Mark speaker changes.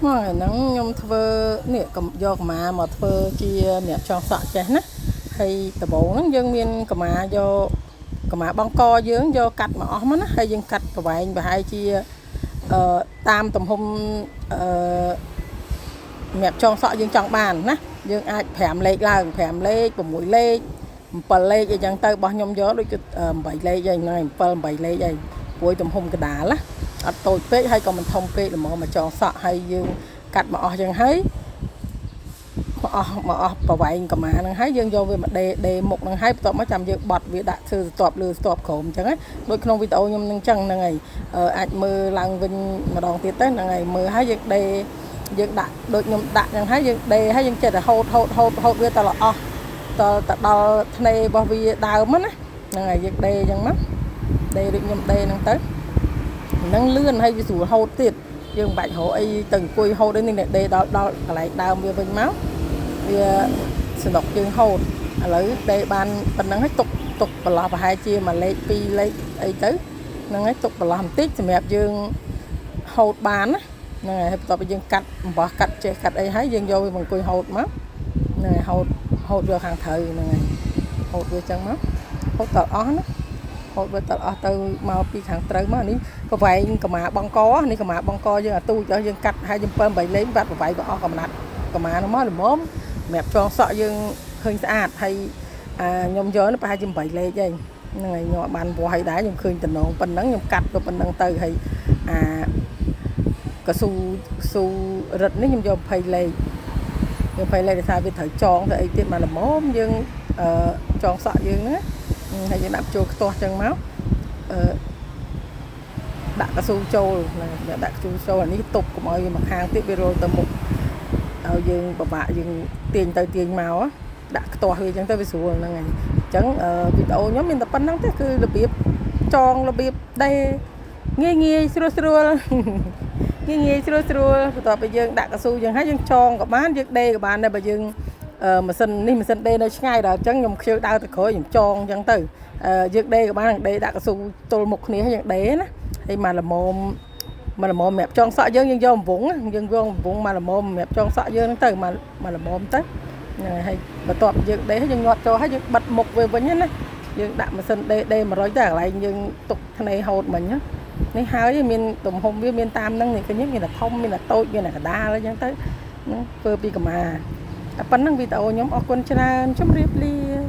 Speaker 1: មកហ្នឹងខ្ញុំធ្វើនេះកំយកកម្មាមកធ្វើជាសម្រាប់ចងសក់ចេះណាហើយដំបូងហ្នឹងយើងមានកម្មាយកកម្មាបងកយើងយកកាត់មកអស់មកណាហើយយើងកាត់ប្រវែងប្រហែលជាអឺតាមទំហំអឺសម្រាប់ចងសក់យើងចង់បានណាយើងអាច5លេខឡើង5លេខ6លេខ7លេខអីចឹងទៅរបស់ខ្ញុំយកដូច8លេខអីហ្នឹង7 8លេខអីព្រួយទំហំកដាលណាអត់តូចពេកហើយក៏មិនធំពេកល្មមមកចងសក់ហើយយើងកាត់មកអស់ចឹងហើយមកអស់មកអស់ប្រវែងកម្មាហ្នឹងហើយយើងយកវាមកដេដេមុខហ្នឹងហើយបន្ទាប់មកចាំយើងបត់វាដាក់ធ្វើស្ទាប់លើស្ទាប់ក្រោមអញ្ចឹងណាដូចក្នុងវីដេអូខ្ញុំនឹងអញ្ចឹងហ្នឹងហើយអាចមើលឡើងវិញម្ដងទៀតទៅហ្នឹងហើយមើលហើយយើងដេយើងដាក់ដូចខ្ញុំដាក់អញ្ចឹងហើយយើងដេហើយយើងចិត្តតែហូតហូតហូតហូតវាតលអស់តទៅដល់ធ្នេរបស់វាដើមណាហ្នឹងហើយយើងដេអញ្ចឹងមកដេដូចខ្ញុំដេហ្នឹងទៅហ្នឹងលឿនហើយវាស្រួលហូតទៀតយើងមិនបាច់រកអីទៅអង្គុយហូតអីនេះដេដល់ដល់កន្លែងដើមវាវិញមកវាសនុកយើងហូតឥឡូវដេបានប៉ុណ្ណឹងហើយទុកទុកប្រឡោះប្រហែលជាមួយលេខពីរលេខអីទៅហ្នឹងហើយទុកប្រឡោះបន្តិចសម្រាប់យើងហូតបានណាហ្នឹងហើយបន្ទាប់ពីយើងកាត់អំបោះកាត់ចេះកាត់អីហើយយើងយកវាមកអង្គុយហូតមកហ្នឹងហើយហូតហូតយកខាងត្រូវហ្នឹងហើយហូតវាចឹងមកហូតតអស់ណាហូតវាតអស់ទៅមកពីខាងត្រូវមកនេះប្រវែងកម្មាបងកនេះកម្មាបងកយើងអាទូចយើងកាត់ហើយយើង7 8លេខបាត់ប្រវែងក៏អស់កំណាត់កម្មានោះមកល្មមសម្រាប់ចងសក់យើងឃើញស្អាតហើយអាខ្ញុំយកនេះប្រហែលជា8លេខឯងហ្នឹងហើយខ្ញុំអត់បានវាស់ឲ្យដែរខ្ញុំឃើញតំណងប៉ុណ្ណឹងខ្ញុំកាត់ទៅប៉ុណ្ណឹងទៅហើយអាកស៊ូស៊ូរិតនេះខ្ញុំយក20លេខយក20លេខដោយសារវាត្រូវចងទៅអីទៀតមកល្មមយើងអឺចងសក់យើងហ្នឹងហើយយើងដាក់ចូលខ្ទាស់ចឹងមកអឺដាក់កស៊ូចូលហ្នឹងដាក់កស៊ូចូលអានេះទប់កុំឲ្យវាមកខាងទៀតវារលទៅមុខឲ្យយើងពិបាកយើងទាញទៅទាញមកដាក់ខ្ទាស់វាអញ្ចឹងទៅវាស្រួលហ្នឹងហើយអញ្ចឹងវីដេអូខ្ញុំមានតែប៉ុណ្្នឹងទេគឺរបៀបចងរបៀបដេងាយងាយស្រួលស្រួលងាយងាយស្រួលស្រួលបន្ទាប់ពីយើងដាក់កស៊ូយើងហើយយើងចងក៏បានយើងដេក៏បានដែរបើយើងម៉ាស៊ីននេះម៉ាស៊ីនដេនៅឆ្ងាយដល់អញ្ចឹងខ្ញុំខ្ជិលដើរទៅក្រោយខ្ញុំចងអញ្ចឹងទៅយើងដេក៏បានដេដាក់កស៊ូទល់មុខគ្នាហើយយើងដេណាហើយមកល្មមមកល្មមសម្រាប់ចងសក់យើងយើងយកអំវងយើងយកអំវងមកល្មមសម្រាប់ចងសក់យើងហ្នឹងទៅមកមកល្មមទៅហ្នឹងហើយបន្ទាប់យើងដេហើយយើងញាត់ចូលហើយយើងបិទមុខវាវិញណាយើងដាក់ម៉ាស៊ីនដេដេ100ទៅកន្លែងយើងទុកធ្នេហូតមិញណានេះហើយមានទំហំវាមានតាមហ្នឹងនេះឃើញមានតែធំមានតែតូចមានតែកដាលអញ្ចឹងទៅហ្នឹងធ្វើពីកម្មាតែប៉ុណ្្នឹងវីដេអូខ្ញុំអរគុណច្រើនជម្រាបលា។